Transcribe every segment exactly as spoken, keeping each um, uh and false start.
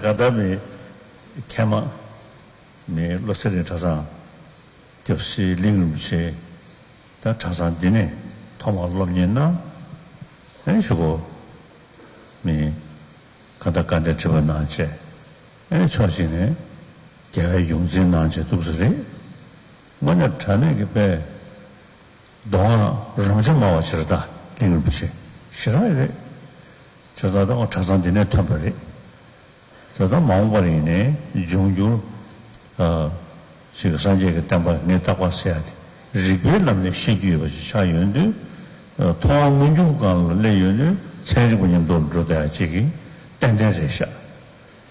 ད་ལྟ་མི་མཁས་མང་མི་བློ་གསལ་རིག་གྲྭ་ཚང་རྒྱབ་སྲིད་གླིང་རིན་པོ་ཆེ་ད་གྲྭ་ཚང་འདི་ནས་ཐོག་མར་སློབ་གཉེར་གནང་། ཨེ་ཞུ་གོ་མི་ག་ད་དཀའ་འདས་ཁྲི་པ་གནང་བྱས། ཨེ་ཕྱོགས་གཅིག་ནས་རྒྱལ་བའི་ཡོངས་འཛིན་གནང་བྱས་འདུག་ས་རེད། དངོས་གནས་དྲང་གནས་ཀྱི་དཔེ་མདོ་སྔགས་རབ་འབྱམས་སྨྲ་བ་ཞེ་དྲག་གླིང་རིན་པོ་ཆེ་ཞེ་དྲག་རེད། ཞེ་དྲག་ད་ཁོ་གྲྭ་ཚང་འདི་ནས་ཐོན་པ་རེད། ད་ལྟ་མ་འོངས་པར་ཡིན་ནའི་འབྱུང་འགྱུར་ཨ་ཅིག་སངས་རྒྱས་ཀྱི་བསྟན་པ་ངས་བརྟག་པ་ཟེར་ཡ་དེ་རིགས་པའི་ལམ་ནས་ཤེས་རྒྱུ་ཡོད་པ་ཞིག་ཆགས་ཡོང་དུས། ཨ་མཐོང་བ་མངོན་གྱུར་སྒང་ལ་སླེབས་ཡོང་དུས་ཚན་རིག་པ་མཉམ་དུ་འགྲོ་བསྡད་ཡ་ཅིག་གི་ཏན་ཏན་རེད་ཤག་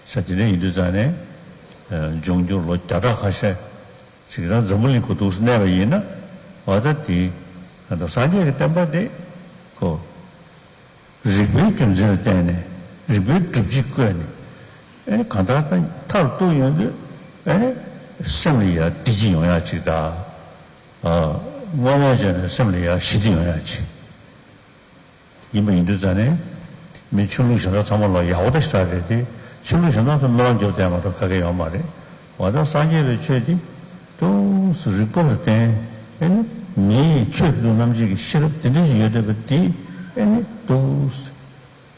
ཤག་དེ་འདྲ་ཡིན་དུས་ཙང་ནས་ཨ་འབྱུང་འགྱུར་ལོ་བརྒྱ་ཕྲག་ཁ་ཤས་ཅིག་རང་འཛམ་བུ་གླིང་གོ་ཐོག་སུ་གནས་པ་ཡིན་ན། འོ་ད་དེ་ད་སངས་རྒྱས་ཀྱི་བསྟན་པ་དེ་ཁོ། རིགས་པའི་རྒྱུ་མཚན་ལ་བརྟེན་ནས་རིགས་པའི་སྒྲུབ་བྱེད་བཀོད་ནས། ཨེ་ནི་གང་ལྟར་ད་མཐར་གཏུགས་ཡོང་དུས་ཨེ་ནི་སེམས་ལ་ཡ་བདེ་སྐྱིད་ཡོང་ཡ་ཅིག་དང་། ཨ་དངོས་གནས་བྱས་ནས་སེམས་ལ་ཡ་ཞི་བདེ་ཡོང་ཡ་ཅིག་ཡིན་པ་ཡིན་དུས་ཙང་ནས་མི་ཆོས་ལུགས་གཞན་དག་ཚང་མ་ལ་ཡག་པོ་ད་ཞེ་དྲག་རེད་དེ། ཆོས་ལུགས་གཞན་དག་ཚོ་སྨོན་ལམ་རྒྱོབ་བསྡད་མ་གཏོགས་ག་གེ་ཡོད་མ་རེད། འོ་ད་སངས་རྒྱས་པའི་ཆོས་འདི་ཏོག་ཙམ་རིག་པ་ལ་བརྟེན། ཨེ་ནི་ངའི་ཆོས་ཀྱི་ལུགས་རྣམ་འབྱེད་ཀྱི་ཤེས་རབ་དེ་འདྲ་ཞིག་ཡོད་བསྡད་པ་འདི་ཨེ་ནི་ཏོག་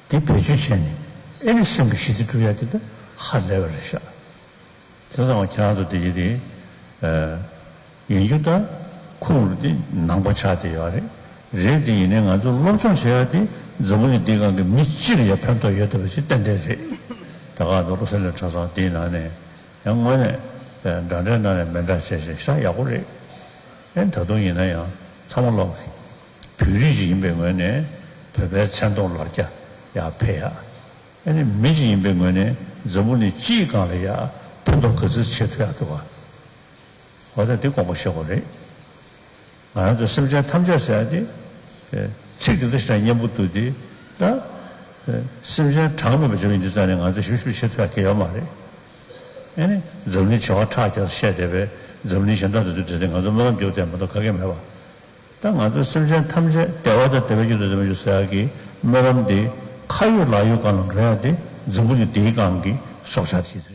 ཙམ་འདི་བེད་སྤྱོད་བྱས་ནས་ཨེ་ནི་སེམས་ཀྱི་ཞི་བདེ་སྒྲུབ་ཡ་དེ་ད་ཧ་ལས་པ་རེད་ཤག་དེ་ཙང་ཁྱེད་རང་ཚོ་དེ་ཡི་དེ་ཨ་ཡིན་རྒྱུ་ད་ཁུངས་རུ་དེ་ནང་པ་ཆགས་བསྡད་ཡོད་རེད། རེད་དེ་ཡིན་ནའི་ང་ཚོ་སློབ་སྦྱོང་བྱེད་ཡ་དེ་འཛམ་བུ་གླིང་འདིའི་སྒང་གི་མི་སྤྱི་ལ་ཡ་ཕན་ཐོགས་ཡོད་བསྡད་པ་ཞིག་ཏན་ཏན་རེད། ད་ག་ནང་བློ་གསལ་རིག་གྲྭ་ཚང་དེའི་ནང་ནས། ཡང་དངོས་གནས་འདྲ་འདྲའི་ནང་ནས་མི་འདྲ་བྱས་བྱས་ཤ་ཡག་པོ་རེད། ཨེ་ད་དུང་ཡིན་ན་ཡང་ཚང་མ་ལོག་གི་བོད་རིགས་ཤིག་ཡིན་པའི་ངོས་ནས་བོད་པའི་མཚན་མཐོང་ལོ་བརྒྱ་ཡར་འཕེལ་ཡག་ཨེ་ནི་མི་ཞིག་ཡིན་པའི་ངོས་ནས་འཛམ་བུ་གླིང་སྤྱིའི་སྒང་ལ་ཡ་ཕན་ཐོགས་ག་ཚོད་བྱེད་ཐུབ་ཡག་འདུག་ག་འོ་ད་འདི་དགོངས་པ་བཞེས་དགོས་རེད། ང་རང་ཚོ་སེམས་ཅན་ཐམས་ཅད་ཟེར་ཡ་དེ། ཚིག་དེ་འདྲ་ཞིག་སྙན་པོ་འདུག་སྟེ། ད། སེམས་ཅན་གྲངས་མེད་པ་བྱུང་ཡིན་དུས་ཙང་ནས་ང་ཚོ་ཞིབ་ཞིབ་བྱེད་ཐུབ་ཡ་གང་ཡང་ཡོད་མ་རེད། ཨེ་ནི་འཛམ་གླིང་བྱེ་བ་ཕྲག་བརྒྱ་བཤད་བསྡད་པས་འཛམ་གླིང་གཞན་དག་དང་དུ་འབྲེལ་ཏེ་ང་ཚོ་སྨོན་ལམ་རྒྱོབ་བསྡད་མ་གཏོགས་ག་གེ་མེད་པ། ད་ང་ཚོ་སེམས་ཅན་ཐམས་ཅད་བདེ་བ་དང་བདེ་བའི་རྒྱུ་དང་བདེ་བའི་རྒྱུ་ཟེར་ཡ་གི་སྨོན་ལམ་དེ་ཁ་ཡོད་ལག་ཡོད་སྒང་ལ་འགྲོ་ཡ་དེ་འཛམ་བུ་གླིང་འདིའི་སྒང་གི་སྲོག་ཆགས་དེ་རེད།